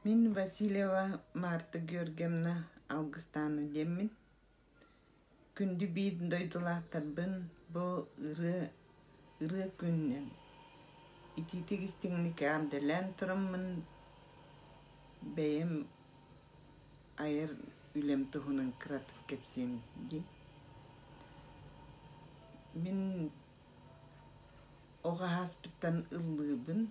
Мин Васильева Марта Георгиевна Алгыстаана диэммин. Күндү биир дойдулаахтарбын бу ырыа ырыа күнүнэн итиитик истиҥник эҕэрдэлээн тураммын бэйэм айар үлэм туһунан кыратык кэпсиэм дии. Мин оҕо ааспыттан ыллыыбын.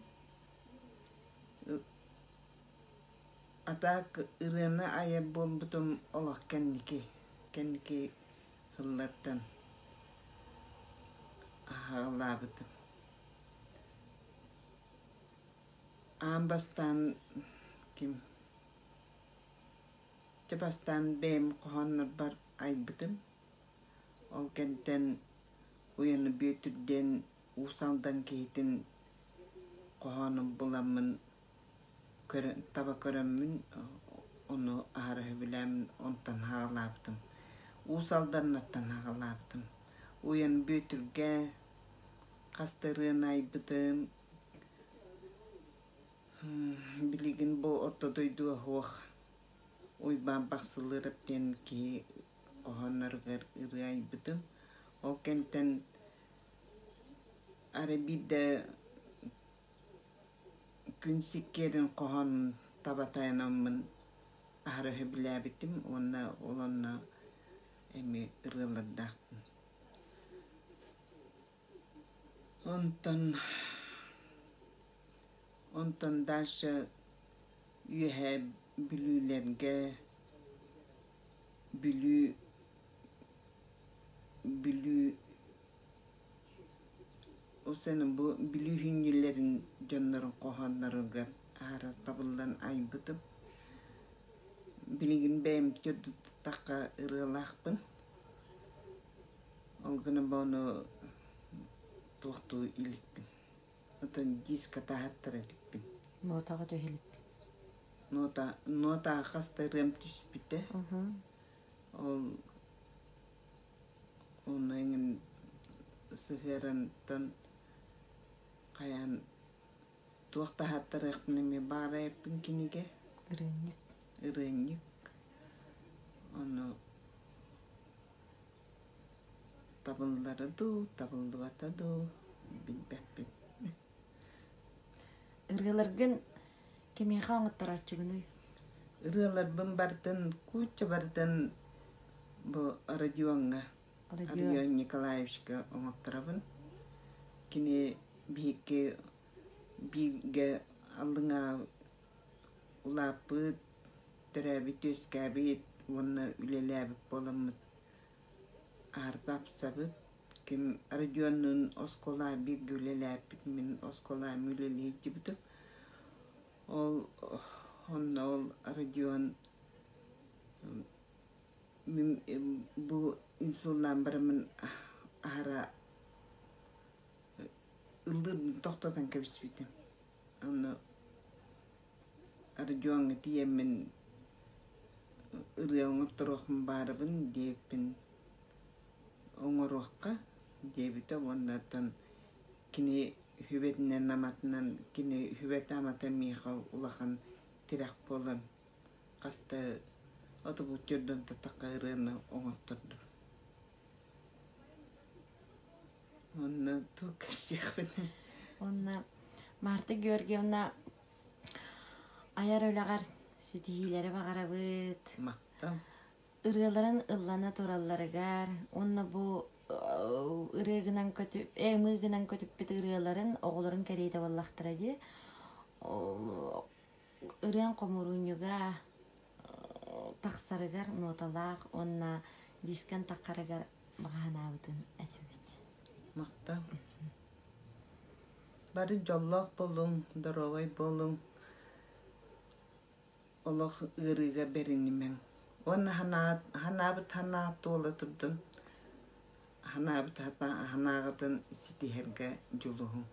А так ырыаны айар буолбутум олох кэнники, кэнники сыллартан аһаҕалаабытым. Аан бастаан ким Дьэ бастаан бэйэм хоһооннорбор айбытым. Ол кэнтэн Уйаны Бүөтүр диэн Уус Алдан киһитин хоһоонун буламмын таба көрөммүн ону аһара сөбүлээммин онтон саҕалаабытым. Уус Алданнартан саҕалаабытым. Уйан Бүөтүргэ хас да ырыаны айбытым. Билигин бу орто дойдуга суох Уйбаан Бахсылыырап диэн киһи хоһоонноругар ырыа айбытым. Ол кэнтэн арай биирдэ күн сиккиэрин хоһоонун таба тайанаммын аһара сөбүлээбитим уонна ол онно эмиэ ырыалардаахпын. Онтон онтон дальше Үөһээ Бүлүүлэргэ Бүлүү Бүлүү Ол бу Бүлүү хүнньүлэрин дьоннорун хоһоонноругар аһара табыллан айбытым. Билигин бэйэм төрдүттахха ырыалаахпын. Ол гынан ону туохтуу иликпин. Оттон диска таһаттара иликпин. Нотаҕа түһэ иликпин. Нота, нота хас да ырыам түспүтэ. Ол Онно эҥин сыһыарантан хайаан туох таһааттарыахпын эмиэ баара эппин кинигэ. Ырыанньык. Ырыанньык. Ону табыллара дуу, табыллыбата дуу билбэппин. Ырыаларгын кимиэхэ оҥотторооччугунуй? Ырыаларбын барытын, куча барытын бу Родиоҥҥа, Родион Николаевичка оҥотторобун. Кини биһикки бииргэ аллыҥа улааппыт, төрөөбүт-үөскээбит уонна үлэлээбит буоламмыт аһарда-апсабыт. Ким Родионнуун оскуола бииргэ үлэлээппит, мин оскуолаҕа үлэлии сылдьыбытым. Ол онно ол Родион мин бу инсуллаан бараммын аһара ыллыырбын тохтотон кэбиспитим. Онно Родиоҥҥа тиийэммин ырыа оҥотторуохпун баарыбын диэбиппин оҥоруохха диэбитэ уонна оттон кини сүбэтинэн-аматынан кини сүбэтэ-амата миэхэ улахан тирэх буолан хас да отобут тахха ырыаны оҥоттордум. Уонна туох кэпсиэхпиний? Уонна Марта Георгиевна айар үлэҕэр ситиһиилэри баҕарабыт. Махтал. Ырыаларын ыллана туралларыгар уонна бу ырыа гынан көтү ымыы гынан көтүппүт ырыаларын оҕолорун кэриэтэ буоллахтара дии. Ырыаҥ хомуруунньуга тахсарыгар ноталаах уонна дискэн таххарыгар баҕа санаабытын этэбит. Махтал. Бары дьоллоох буолуҥ, доруобай буолуҥ. Олох ыарыыга бэринимэҥ. Уонна санаабыт санаа туола турдун. Санаабыт санааҕытын ситиһэргэ дьулуһуҥ.